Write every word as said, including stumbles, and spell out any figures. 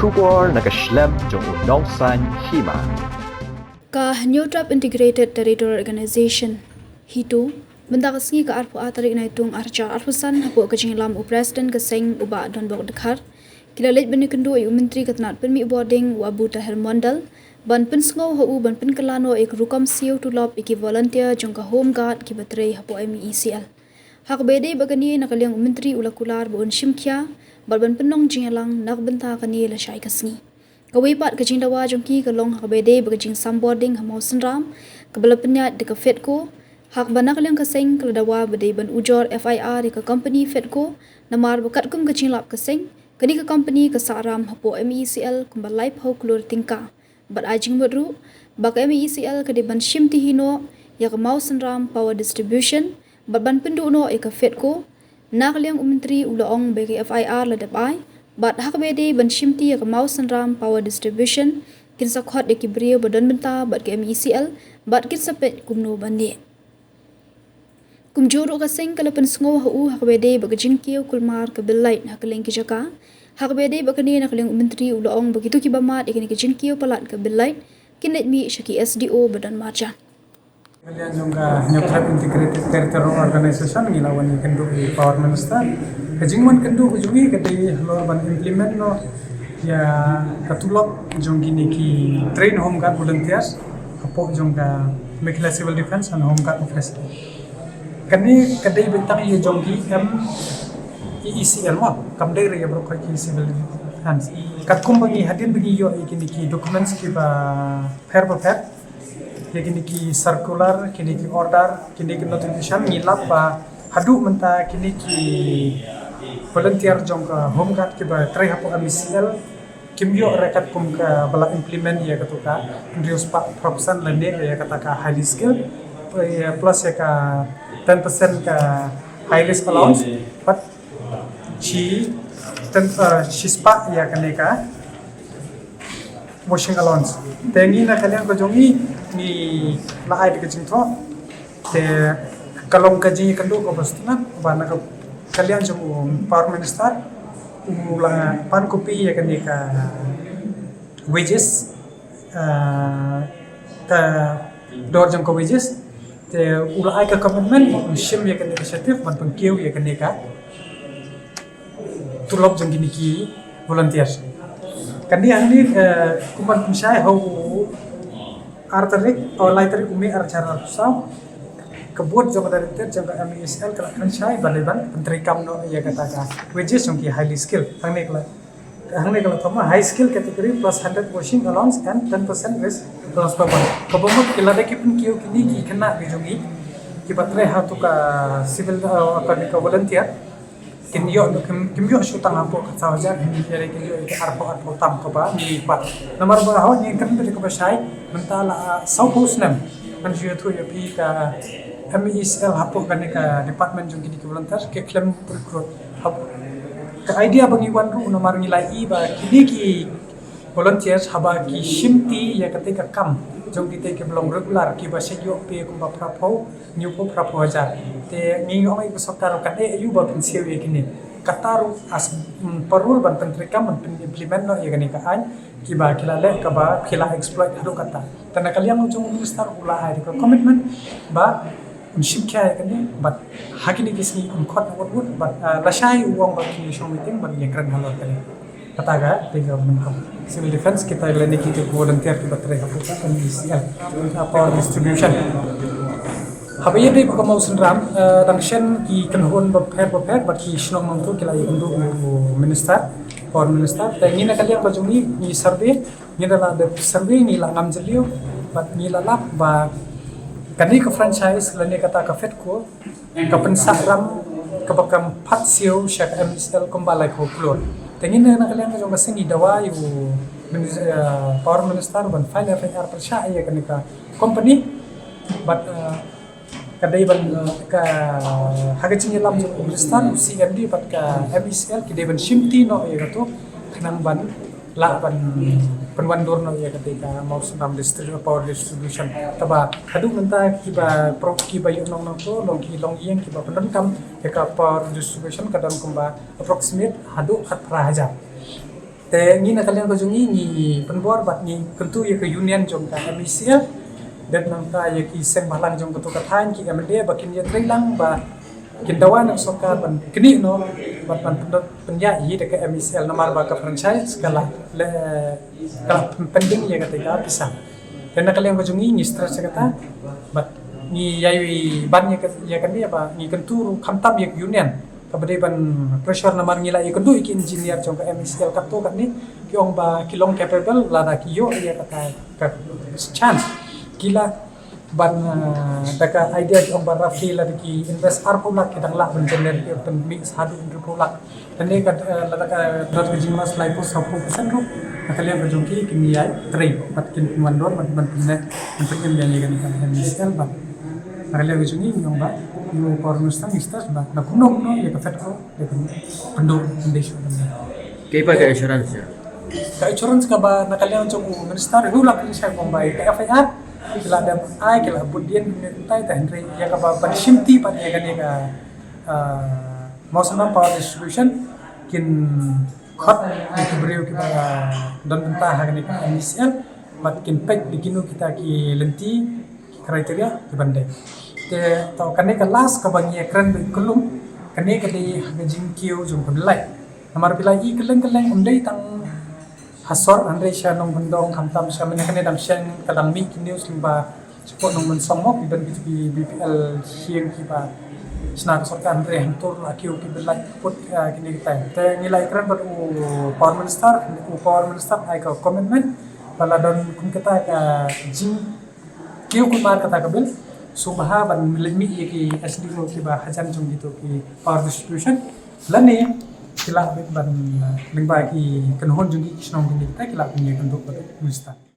Khubor na ka shlem jong u nongsan hima. Ka Hynñiewtrep Integrated Territorial Organization, HITO, mynta ka sngi ka arphew ar tarik Naitung arhajar arphew san hapoh ka jingïalam u President ka seng u Bah Donbok Dkhar, ki la leit ban ïakynduh ïa u Myntri ka tnat pynmih bording u Abu Taher Mondal, ban pynsngew ha u ban pynkylla noh ïa ka rukom siew tulop ïa ki volunteer jong ka Home Guard kiba trei hapoh M E E C L. Ha kaba ïadei bad kane, na ka liang u Myntri u la kular ba un shim khia bad ban pynlong jingïalang na ka bynta kane lashai ka sngi. Kawei pat ka jingdawa jong ki ka long ha kaba ïadei bad ka jingsam bording ha Mawsynram kaba la pynïaid da ka FEDCO, ha kaba na ka liang ka seng ka la dawa ba dei ban ujor F I R ïa ka company FEDCO, namar ba katkum ka jinglap ka seng, kane ka company ka sah ram hapoh M E E C L kumba laiphew klur tyngka. Bad ai jingmut ruh ba ka M E E C L ka dei ban shimti hi noh ïa ka Mawsynram Power Distribution bad ban pynduh noh ïa ka FEDCO. Na ka liang u Myntri u la ong ba ka F I R la dep ai, bad ha kaba ïadei ban shimti ïa ka Mawsynram Power Distribution, kin sa khot ïa ki briew ba don bynta bad ka M E E C L bad kin sa peit kumno ban leh. Kumjuh ruh ka seng ka la pynsngew ha u ha kaba ïadei bad ka jingkiew kulmar ka bill light ha kylleng ki jaka. Ha kaba ïadei bad kane, na ka liang u Myntri u la ong ba kito kiba mad ïa kane ka jingkiew palat ka bill light kin leit mih sha ki S D O ba don marjan. Ka liang jong ka Hynñiewtrep Integrated Territorial Organization ngi la wan ïakynduh ïa u Power Minister. Ka jingwan kynduh ka jong ngi ka dei halor ban implement noh ïa ka tulop jong kine ki trained Home Guard volunteers hapoh jong ka Meghalaya Civil Defence and Home Guard Office. Kane ka dei beit tang ïa jong ki M E E C L mo, kam dei re ïa baroh ki civil defence. Katkum ba ngi hadien ba ngi ïoh ïa kine ki documents kiba pher ba pher, ïa kine ki circular, kine ki order, kine ki notification, ngi lap ba haduh mynta kine ki volunteer jong ka Home Guard kiba trei hapoh M E E C L kim ïoh re katkum kaba la implement ïa kato ka hynriew spah phew percent lane ïa kata ka highly skilled, plus ïa ka ten percent ka high risk allowance, bad shi ten, eh, shi spah ïa kane ka washing allowance. Te ngi na ka liang ka jong ngi ngi la ai da ka jingthoh. Te ka long ka jingïakynduh kaba sngewtynnat ba na ka, ka liang jong u Power Minister u la pan copy ïa kane ka wages, eh, ka dor jong ka wages. Te u la ai ka commitment un shim ïa kane ka initiative ban pynkiew ïa kane ka tulop jong kine ki volunteers. Kane hangne, eh, kumban pynshai ha u ar tarik, o lai tarik u May arhajar arphew saw, ka board jong ka director jong ka M E E C L ka la pynshai ban leit ban pyntreikam noh ïa kata ka wages jong ki highly skilled. Hangne ka la, hangne ka la thoh ma high skill category plus hundred washing allowance and ten percent risk allowance per month. Kaba mut ki lada ki pynkiew kine ki khynnah ki jong ngi kiba trei ha kato ka civil, eh, kane ka volunteer, kin ïoh, kin, kin ïoh shu tang hapoh ka saw hajar, kin ïoh, kin ïoh ïa ka arphew, arphew tam kaba ngi pat. Namar ba haba ngi kynmaw ïa kaba shai, mynta la, ah, sawphew snem ngan shu ïathuh ïa phi, ka M E E C L hapoh kane ka department jong kine ki volunteer ki khlem recruit. Hap-, ka idea ba ngi wan ruh namar ngi la i ba kine ki volunteers haba ki shimti ïa kata ka kam jong kita kiba long regular, kiba shu ïoh pay kumba phraphew, hynñiewphew, phraphew hajar. Te ngi ong ïa ka sorkar kan eh ïa u ba pynsiew ïa kine. Kata ruh as, mm, parul ban pyntreikam ban pyn-implement noh ïa kane ka aiñ kiba ki la leh kaba ki la exploit haduh katta. Te na ka liang jong u minister u la ai da ka commitment ba un shim khia ïa kane, bad ha kine ki sngi un khot wut wut, bad, ah, lashai u ong ba kin ïa shong meeting ban ïakren halor kane. Kata ka dei ka bynta civil defence kita lane kita ki volunteer kiba trei hapoh ka M E E C L, ah, power distribution. Haba ïadei bad ka Mawsynram, eh, dang shen ki kynhun bapher bapher bad ki shnong nongtuh ki la ïakynduh u minister, power minister. Te ngi na ka liang ba jong ngi ngi survey, ngi la dep survey, ngi la ngam jylliew bad ngi la lap ba kane ka franchise lane kata ka FEDCO ka pynsah ram kaba kam pat siew sha ka M E E C L kumba laiphew klur. Te ngi na ka liang ka jong ka seng ngi dawa ïa u minis-, eh, power minister ban file F I R pyrshah ïa kane ka company. Bad, eh, ka dei ban, eh, ka, ha ka jingïalam jong u minister, u C M D bad ka M E E C L ki dei ban shimti noh ïa kato khnang ban lah ban pynwandur noh ïa kata ka Mawsynram distri-, power distribution. Te ba haduh mynta kiba pro-, kiba ïoh nong nongtuh, long ki longïing kiba pyndonkam ïa ka power distribution ka don kumba approximate haduh khatphra hajar. Te ngi na ka liang ka jong ngi ngi pynbor bad ngi kyntu ïa ka union jong ka M E C L, bad nangta ïa ki seng bhalang jong katu ka thaiñ, ki M L A, ba kin ïatrei lang ba kin dawa na ka sorkar ban knieh noh bad ban pynïaid hi da ka M E C L, namar ba ka franchise ka la, ka la pending ïa kata ka pisa. Te na ka liang ka jong ngi ngi stress ïa kata bad ngi ïai ban ïa kane ba ngi kyntu ruh khamtam ïa ka union kaba dei ban pressure, namar ngi la ïakynduh ïa ki engineer jong ka M E C L katto katne, ki ong ba ki long capable lada ki ïoh ïa kata ka chance. Ki lah ban, ah, da ka idea ki ong ba roughly lada ki invest arphew lak ki dang lah ban generate ïa pynmih sa haduh hynriewphew lak. Te ne ka, eh, lada ka, lada ka jingmas laiphew sawphew percent ruh na ka liang ka jong ki kin ïai trei bad kin wan dor ban, ban pynleh, ban pynleh ïa kane ka M E C L bad na ka liang ka jong ngi ngi ong ba ïa u Power Minister ngi stress ba na kumno kumno ïa ka fed ko ïa ka pynduh pynduh. Kaei pat ka assurance ïa? Ka assurance kaba na ka liang jong u Minister, u la pynshai ong ba ïa ka F I R ki la dep ai, ki la bud dien mynta, te hynrei ïa kaba ban shim ti pat ïa kane ka, ah, Mawsynram Power Distribution kin khot ïa ki briew kiba don bynta ha kane ka M E C L bad kin peit da kino kita ki lynti, ki criteria kiban dei. Te to kane ka last kaba ngi ïakren beit kullum, kane ka dei ha ka jingkiew jong ka blei. Namar phi la i kylleng kylleng, ym dei tang ha sor, hynrei sha nongkyndong, khamtam sha mynne kane dang shen ka dang mih ki news lyngba shapoh Nongmynsong mo, ki don ki B P L syieng kiba shna ka sorkar, hynrei hangto la kiew kiba la put, ah, kine ki time. Te ngi la ïakren bad u Power Minister, u Power Minister ai ka commitment ba la don kum kata ka jingkiew kulmar kata ka bill, sngewbha ban leit mih ïa ki S D O kiba hajan jong kito ki power distribution lane ki lah beit ban, ah, lyngba ki kynhun jong ki, ki shnong jong ki, te ki lah ban ïakynduh bad u Minister.